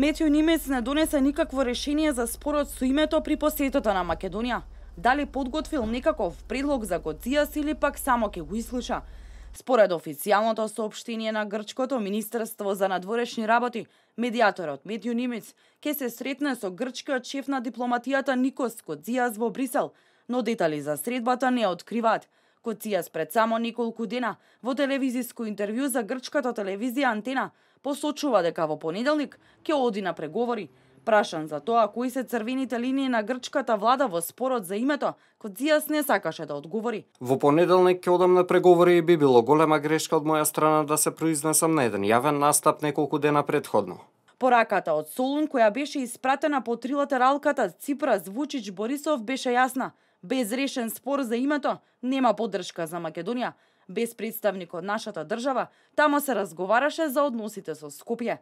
Метју Нимец не донесе никакво решение за спорот со името при посетата на Македонија. Дали подготвил некаков предлог за Гоцијас или пак само ќе го ислуша? Според официјалното соопштение на грчкото Министерство за надворешни работи, медијаторот Метју Нимец ќе се сретне со грчкиот шеф на дипломатијата Никос Гоцијас во Брисел, но детали за средбата не откриваат. Гоцијас пред само неколку дена во телевизиско интервју за грчката телевизија Антена посочува дека во понеделник ќе оди на преговори. Прашан за тоа кои се црвените линии на грчката влада во спорот за името, Гоцијас не сакаше да одговори. Во понеделник ќе одам на преговори и би било голема грешка од моја страна да се произнесам на еден јавен настап неколку дена предходно. Пораката од Солун, која беше испратена по трилатералката Ципрас, Вучич, Борисов, беше јасна. Без решен спор за името, нема поддршка за Македонија. Без представник од нашата држава, тамо се разговараше за односите со Скопје.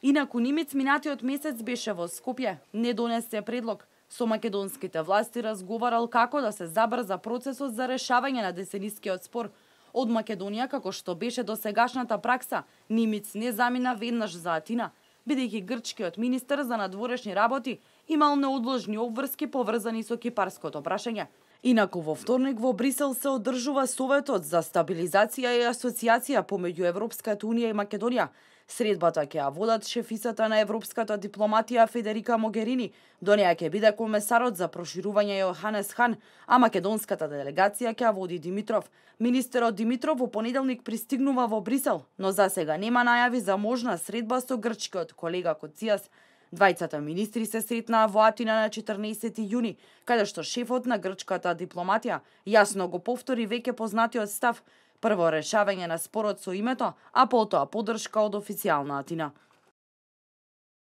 Инаку Нимец минатиот месец беше во Скопје, не донесе предлог. Со македонските власти разговарал како да се забрза процесот за решавање на десенискиот спор. Од Македонија, како што беше досегашната пракса, Нимец не замина веднаш за Атина, бидејќи грчкиот министер за надворешни работи имал неодложни обврски поврзани со кипарското прашање. Инаку во вторник во Брисел се одржува Советот за стабилизација и асоциација помеѓу Европската унија и Македонија. Средбата ќе ја водат шефисата на европската дипломатија Федерика Могерини, до неја ќе биде комесарот за проширување Јоханес Хан, а македонската делегација ќе ја води Димитров. Министерот Димитров во понеделник пристигнува во Брисел, но засега нема најави за можна средба со грчкиот колега Гоцијас. Двајцата министри се сретнаа во Атина на 14 јуни, каде што шефот на грчката дипломатија јасно го повтори веќе познатиот став: прво решавање на спорот со името, а потоа поддршка од официјална Атина.